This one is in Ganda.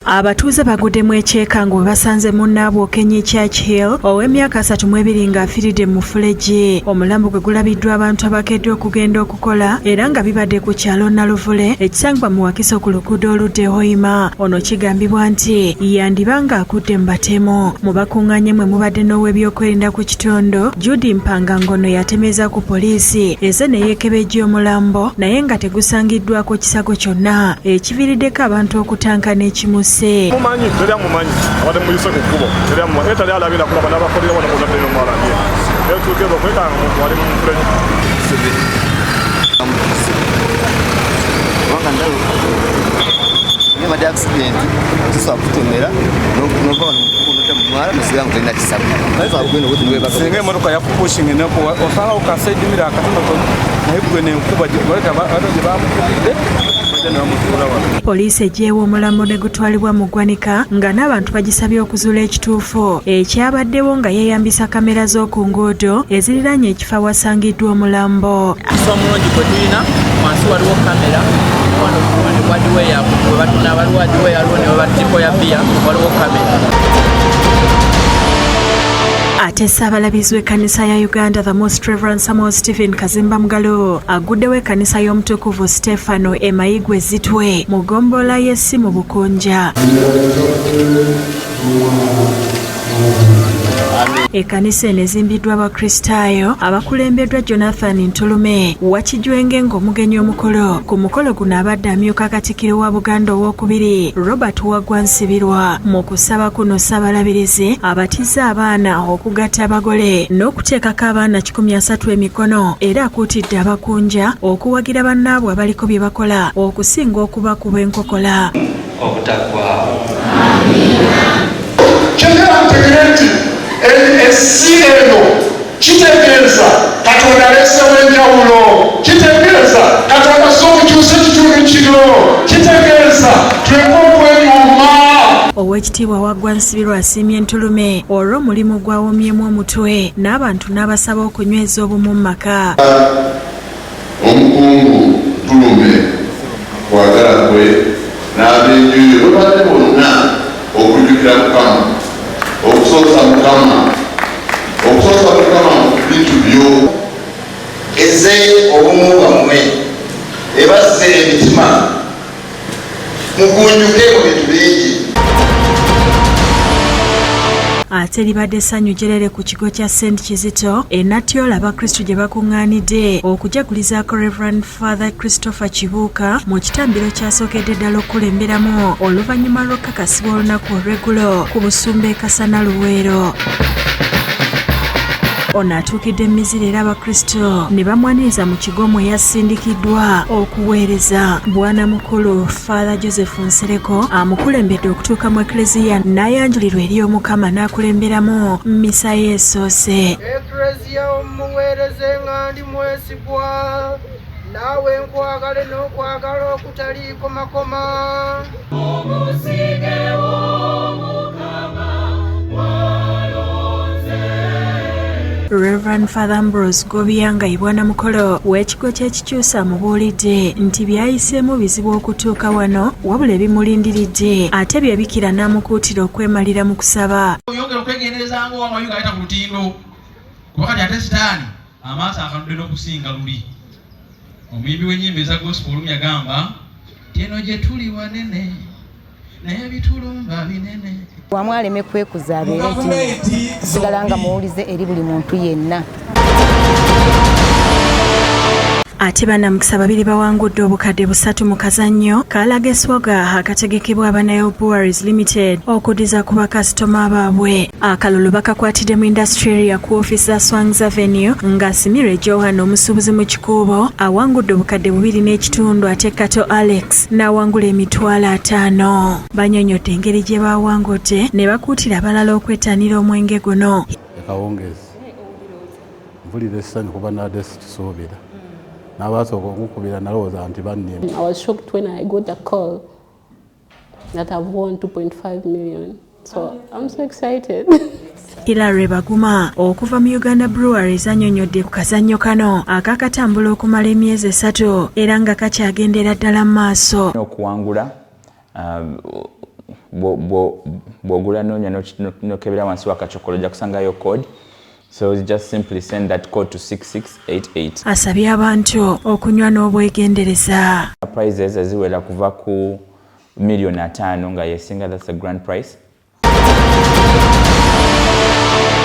Abatuuze baguddemu ekyekango bwe basanze munnaabwe Okenyi Churchill ow'emyaka 32 ng'afiiridde mu mufulejje. Omulambo gwe gulabiddwa abantu abakedde okugenda okukola era nga bibadde ku kyalo Naluvule ekisangibwa mu Wakiso ku luguudo oludda e Hoima. Ono kigambibwa nti yandiba ng'agudde mu batemu. Mu bakuŋŋaanye mwe mubadde n'ow'ebyokwerinda ku kitundu Jude Mpanga ng'ono yatemeza ku poliisi eze ne yeekebejja omulambo naye nga tegusangiddwako kisago kyonna ekiviiriddeko abantu okutankana ekimuse. Mumanyi teri amumanyi abadde muyise ku kkubo teri amumanyi era tali alabira kulaba n'abakolera wano muzadde n'omwalabye era tugeeza okwekanga omuntu ali mu mufulejje. Badde accident tusobola kutomera nova wano nodda mu mwala nosigala nga tolina kisago. Singa emotoka yakupushinga osanga okasaidimira akatonotono naye gwe nenkuba gye bamukubidde. Poliisi eggyeewo omulambo ne gutwalibwa mu ggwanika nga n'abantu bagisabye okuzuula ekituufu ekyabaddewo nga yeeyambisa kamera z'oku nguudo eziriraanye ekifo awasangiddwa omulambo. Omulungi gwe tulina wansi waliwo kamera wano wadiweya webatuna waliwo adiweya waliwo ne webatiko ya bbiya waliwo kamera. Ate Ssaabalabirizi w'ekkanisa ya Uganda the Most Reverend Samuel Stephen Kazimba Mugalu aguddewo ekkanisa y'omutukuvu Stefano e Mayigwe Zitwe mu ggombolola y'e mu Bukunja. Ekkanisa eno ezimbiddwa Abakristaayo abakulembeddwa Jonathan Ntulume Wakijwenge ng'omugenyi omukulu. Ku mukolo guno abadde amyuka Katikkiro wa Buganda owokubiri Robert Waggwa Nsibirwa. Mu kusaba kuno Ssaabalabirizi abatizza abaana okugatta abagole n'okuteekako abaana 130 emikono era akuutidde abakunja okuwagira bannaabwe abaliko bye bakola okusinga okubakuba enkokola. Obutaggwaawo. Kyengera mutegere nti ensi eno kitegeeza Katonda aleesewo enjawulo, kitegeeza Katonda si okukyusa ekitundu kino, kitegeeza tuleke okwenyooma. Oweekitiibwa Waggwa Nsibirwa asiimye Ntulume olw'omulimu gw'awomyemu omutwe n'abantu n'abasaba okunyweza obumu mu maka. Omukungu Ntulume kwagala kwe n'ab'enju ye babadde bonna okujjukira Mukama, okusoosa Mukama, okusoosa Mukama mu bintu byo. Eze obumu bwammwe ebazze emitima mugunjuke mu bintu bingi. Ate libadde ssanyu jerere ku kigo kya St Kizito e Natyola Abakristu gye bakuŋŋaanidde okujagulizaako Reverend Father Christopher Kibuuka mu kitambiro kyasookedde ddala okukulemberamu oluvannyuma lw'okukakasibwa olunaku olw'eggulo ku busumba e Kasana Luweero. Ono atuukidde Mizira era Abakristo ne bamwaniriza mu kigo mwe yasindikiddwa okuweereza. Bwana mukulu Father Joseph Nsereko amukulembedde okutuuka mu Eklezia n'ayanjulirwa eri Omukama n'akulemberamu mmisa ye esoose. Eklezia omuweereze nga ndi mwesigwa, naawe nkwagale n'okwagala okutaliiko makoma. Reverend Father Ambrose Gobya nga ye bwana mukolo w'ekigo ky'ekikyusa amubuulidde nti byayiseemu bizibu okutuuka wano wabula ebimulindiridde ate bye bikira n'amukuutira okwemalira mu kusaba. Oyongera okwegendereza ng'owamayu gayita ku lutindo kuba kati ate sitaani amaaso akanudde n'okusinga luli. Omuyimbi w'ennyimba eza gospel olumu yagamba nti eno gye tuli wanene naye bitulumba binene. Wamu aleme kwekuza abeere nti sigala nga muwulize eri buli muntu yenna. Ate bannamukisa babiri bawangudde obukadde 300 mu kazannyo kalageswaga akategekebwa aba Nile Breweries Limited okuddiza ku bakasitoma baabwe. Akalulu bakakwatidde mu industry area ku ofiisi za Swangs Avenue nga Simire Johan omusuubuzi mu Kikuubo awangudde obukadde 2.5 ate Kato Alex n'awangula emitwalo 50. Banyonyodde engeri gye bawangudde ne bakuutira abalala okwettanira omwenge guno. Akawungeezi mpulira essanyu kuba nadde sikisuubira n'abaasooka okukubira nalowooza nti bannimba. I was shocked when I got a call that I've won 2.5 million. So I'm so excited. Hilary Baguma okuva mu Uganda Breweries annyonnyodde ku kazannyo kano akakatambula okumala emyezi 3 era nga kakyagendera ddala mu maaso. Okuwangula Bw'ogula noonya nokebera wansi wakacokolo, ojja kusangayo code, so just simply send that code to 6688. Asabye abantu okunywa n'obwegendereza. Prizes eziwera kuva ku 5 million nga yesinga, that's the grand prize.